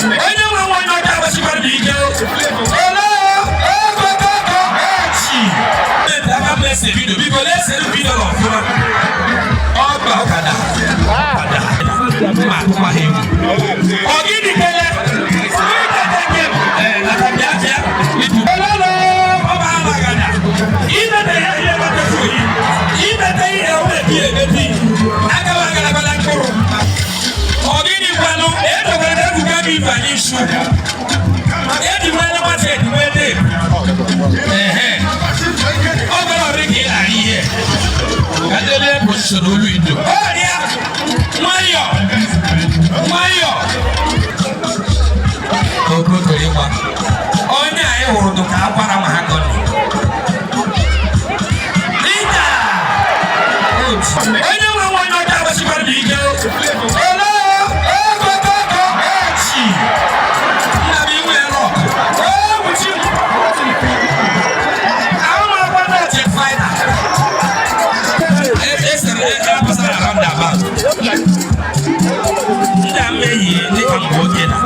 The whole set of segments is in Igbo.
Onye nwe nwanyị ọcha agbasikwara m ike. Ole ogogogo echi. Aka m na-ese video, biko na-esere video n'ọfụma. Ọgba ọkada. Ọkada. Ma atụkwa ha egwu. Ọ gịnị kele? Ee, nata bịa bịa. Ololo ọba alagada. Imete ya ihe mata oyi. Imete ihe o mebi emebi. Agawa agalagala mkpụrụ. Ọ gịnị kwanụ? Edokwara ebuka m ife anyị isu. Eji nwere nwata eji nwere ebu. Ehe. Ọ gwara ọrị ka ị ghara ihe. Ka ndị ebe position olu ido. Ọrịa nwayọ nwayọ. Ogo toro ịgba. Onye anyị hụrụ dị ka akwara mahogany. Ija! Onye nwe nwanyị ọcha agbasikwara m ike. Ole ogogogo echi. Nna m inwe rock. Ogwuchi m. Ahụ m agwa na jet fighter. Esere e pasara roundabout. Ndị a mmehie dịka mgbe oge na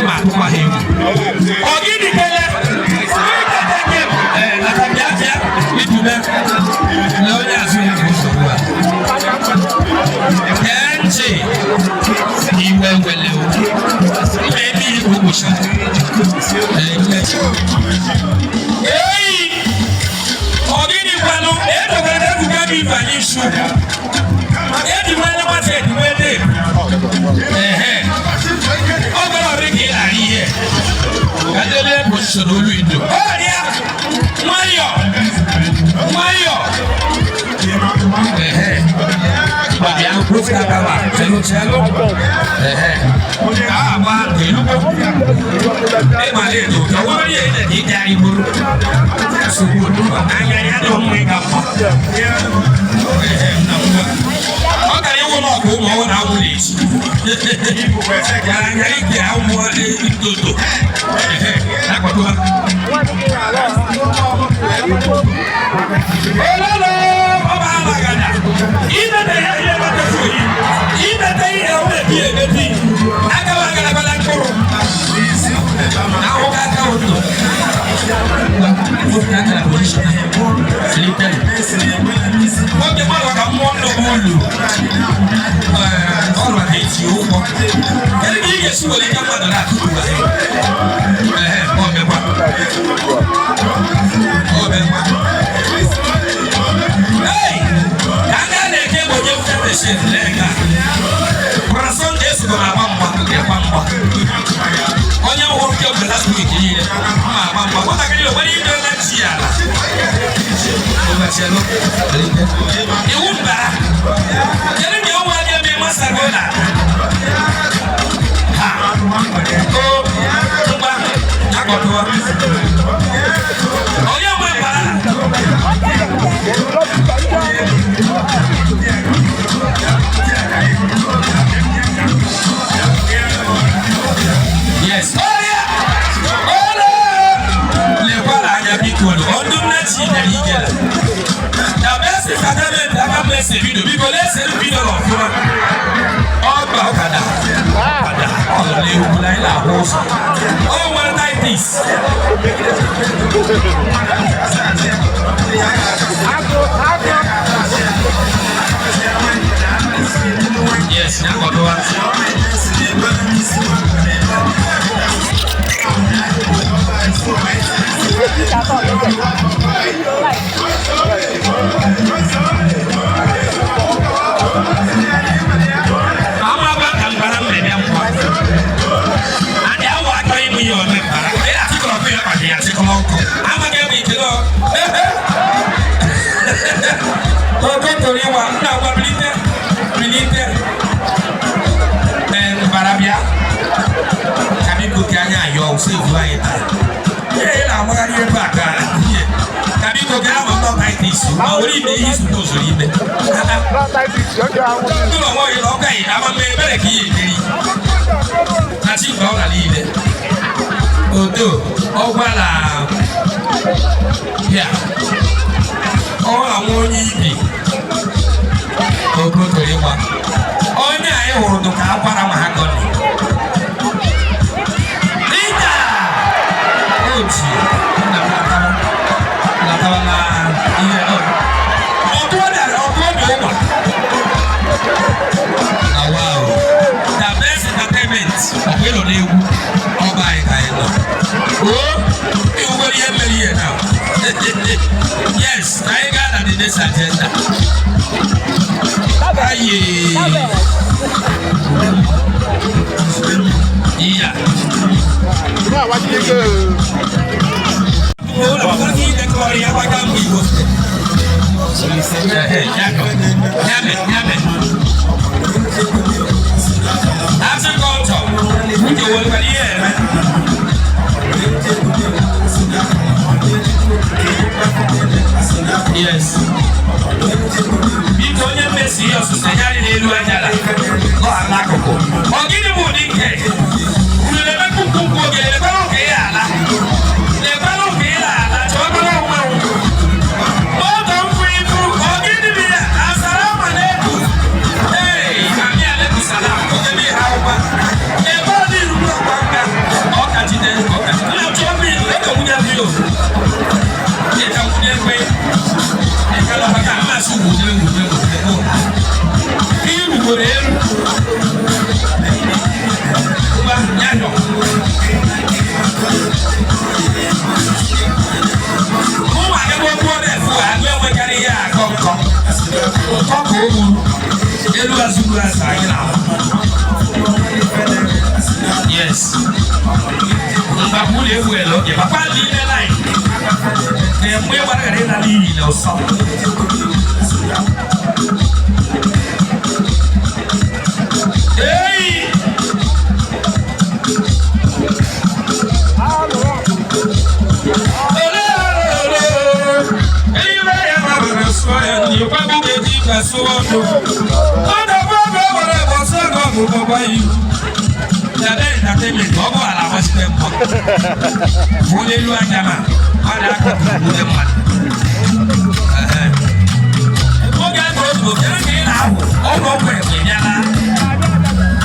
ma atụkwa ha egwu. Ọ gịnị kele? Ee, nata bịa bịa itube. Lee onye azụ ya bụ nsogbu a. Gee ntị. Iwe wele o. Ime ebe ihe bụ ụbọchị. Eyi! Ọ gịnị kwanụ? Edokwara ebuka m ife anyị isu. Eji nwere nwata eji nwere ebu. Ehe. Ọ gwara ọrị ka ị ghara ihe. Ka ndị ebe position olu ido. Ọrịa nwayọ nwayọ. Ehe. Bịa kwụsị aka ma chelu chelu. Ehe. Ka a agba elugbo. Ịmala edo ka ọ nwere ihe na ịdị anyị bụrụ. Nsogbu anya ya dị mma ịga mma. Ehe, nna m gwa. Ọ gara ịwụ n'ọgụ ụmụ ọhụrụ na-awụ n'ezi. Gara anya ike awụ ndodo. Ehe, na-akwado ha. Ololo ọba alagada. Imete ya ihe mata oyi. Imete ihe o mebi emebi. Agawa agalagala mkpụrụ. Ahụ ka aka ụtọ. Nwoke mmadụ ka mmụọ ndụ bụ ụlọ. Ọrụ ka eti ụgwọ. Kedu ka ị ga-esi were ike mmadụ na-atụ ugbu a? Ehe, ọ mekwa. Ọ mekwa. Hey! Ka ndị a na-eke bụ onye machine lee nke a. Brother Sunday esokwa na agba mgba agba mgba. Onye hụrụ kemgbe last week niile mma agba mgba. Nwatakịrị o nwere ide na chi ala. Ụbọchị iwu mbara. Kedu ka ụmụ anya eme masara na ha? O ngwa akọtụwa. Onye nwe mbara? Yes. Ọrịa! Ọrịa! Lekwara anya biko ọdụ nne chi bịara ije. Na best entertainment aka m na-ese video, biko na-esere video n'ọfụma. Ọgba ọkada. Ọkada. Ọ nọ n'egwu na anyị na-ahụ ụzọ. O nwere titis. Yes, ya kọdụwa. Ama agba ka mbara mmemme nkwa. Adị awụ atọ ịmụ ihe ome mbara. Ị na-atịkọrọ ọkụ ya kpaji ya tịkọrọ nkụ. Amaghị ebe ike nọ. Ogo toro ịwa nna gwa bilite bilite. Ee, mbara bịa. Ka biko ka anyị ayọ usekwu anyị taa. Ihe ị na-amagharị ebe a ka ihe. Ka biko ka ama ndị ọka ite isi. Ma were ime ihe isi ụzọ ime. Ụlọ nwaanyị na ọka yi ama mme ebere ka ihe ekiri. Na chi nke ọ gara niile. Odo ọgwara ya. Ọ na-anwụ onye ibi. Ogo toro ịgba. Onye anyị hụrụ dị ka akwara mahogany. N'egwu ọba anyị ka anyị nọ o ịhụgoro ihe mere ihe na. Yes, ka anyị gaa na the next agenda. Aye. Iya. Ụlọ akwụkwọ niile kọrọ ya gbaga mbụ Igbo. Nyame, nyame. Agriculture, nke were ihe eme. Yes. Biko, onye mmesi ihe ọsụsụ ya dị n'elu anyala nọ n'akụkụ. Ọ gịnị bụ ụdị nke? Unu na-eme nkwukwu oge lekwara oge ya ala. Lekwara oge ya ala, chọkwara onwe moto mfu ifu. Ọ gịnị bụ ya? Asalamu alaikum. Hey, ami alaikum salam. Oge bi ha ụkwa. Ebe ọ dị ruru ọkwa nka. Ọ ka jide, ọ ka jide. Na chọọ mmiri, eke nwunye mmiri o. Eka nwunye kwe. Eka lọ maka mmasị nwunye nwunye nwunye. Ihe rugoro elu. Ngwa, ya nọ. Ụmụ agagbo kwuo na-efu agụ enwekarị ihe akọ nkọ. Nkọ ka o gburu. Elu azụgburu azụ anyị na-ahụ. Yes. Mgbapụ ụlọ egwu ele oge. Papa n'ime line. Na mgbe gbara ghara ịna n'iyi na ụsọ. Hey! Ole ole ole. Ọ bụ ala agbachite mbọ. Fụ n'elu anya ma ọ dị akụkụ ndị mmadụ. Oge a gụrụ ozugbo, kedu ka ị na-ahụ? Ọgwụ ọgwụ ekwe bịala.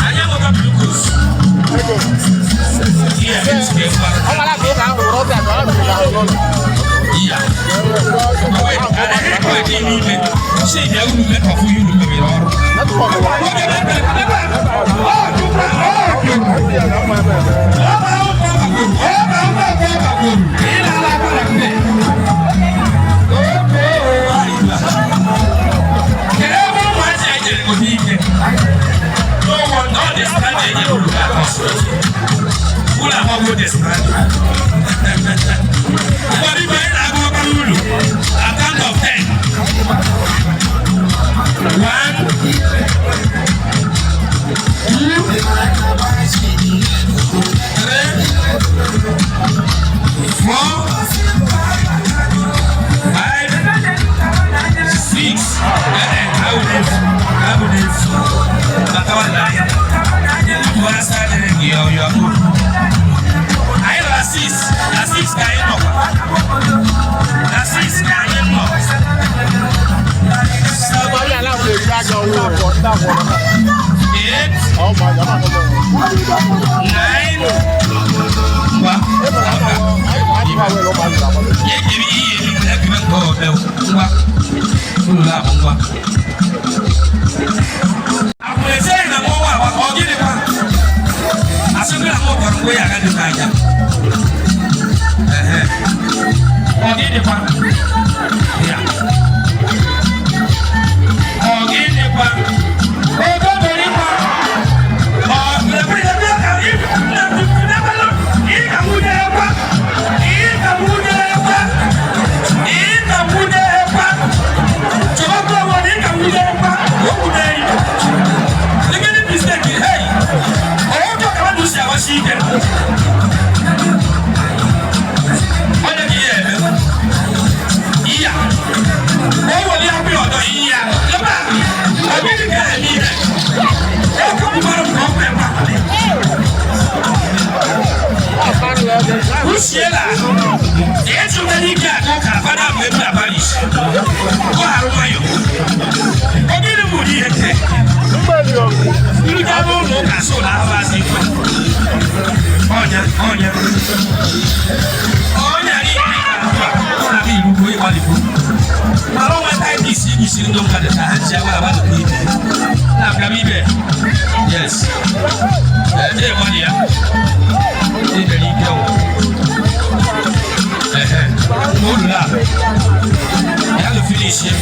Anyị enweta glucose. Ihe emetụta egwu aka. Iya. N'ime. Si bịa uru mekọfụ ya uru mebiri ọrụ. Oge mepere ebe a, ọ jụkwa, ọ jụrụ. Ọ bụ akwụkwọ gbagoro, ọ bụ akwụkwọ gbagoro. Ị na-ala akwara mgbe. Oke Kedu ebe ụmụazị a jere gote ike? No one, all the standard enyere uru ga akọsọ. Ụlọ agbagwo the standard. Ụfọdụ ibe anyị na-agụ ọkara uru. A count of 10. One, two, three, four, five, six. I would. Batawa na ya. Asa dịrị gị ọyọ. Anyị nọ na six, na six ka anyị nọkwa. Na six ka anyị nọ. Seven, eight, nine. Ngwa, ihe kiri ihe emi ekiri nke ọbịa ngwa. Ụlọ abụ ngwa. Akwụna echeghị na mmọnwụ agba ọ gịnịkwa? Asị na mụ tọrọ mgbe ya agaghị n'anya. Ehe. Ọ gịnịkwa? Ya. Ọ gịnịkwa? Ogotorikwa. Ọ lekwe lekwe ka ị ị ka nwunye ekwa. Ị ka nwunye ekwa. Ị ka nwunye ekwa. Chọba onwe ị ka nwunye ekwa. O nwunye yi. Lekere mistake, hey. Ọwọ́ ka mmadụ si agbasi ike. Onye ka ihe eme? Iya. O were ya bụ ọdọ iya. Lebe a, ọ gịnị ka eme ihe? Eke mmadụ ka ọ kwere Usiela. Eji nwere ike aga ụka fada bụ ebe na parish. Ọ harụ nwayọ. Ọ gịnị bụ ụdị ihe ke? Ndị gaa n'ụlọ ụka so na ahụ azụ ikwe. Ọnya, ọnya. Ọnya ni ọ na-abịa irugo ịgbalịgo. Mara onwe taịpis igusiri ndị mmadụ ka ha ji agwa agbadụ ibe. Na-abịa ibe. Yes. Ee, ịgbalị ya. Olula. Ya lụ finish ya.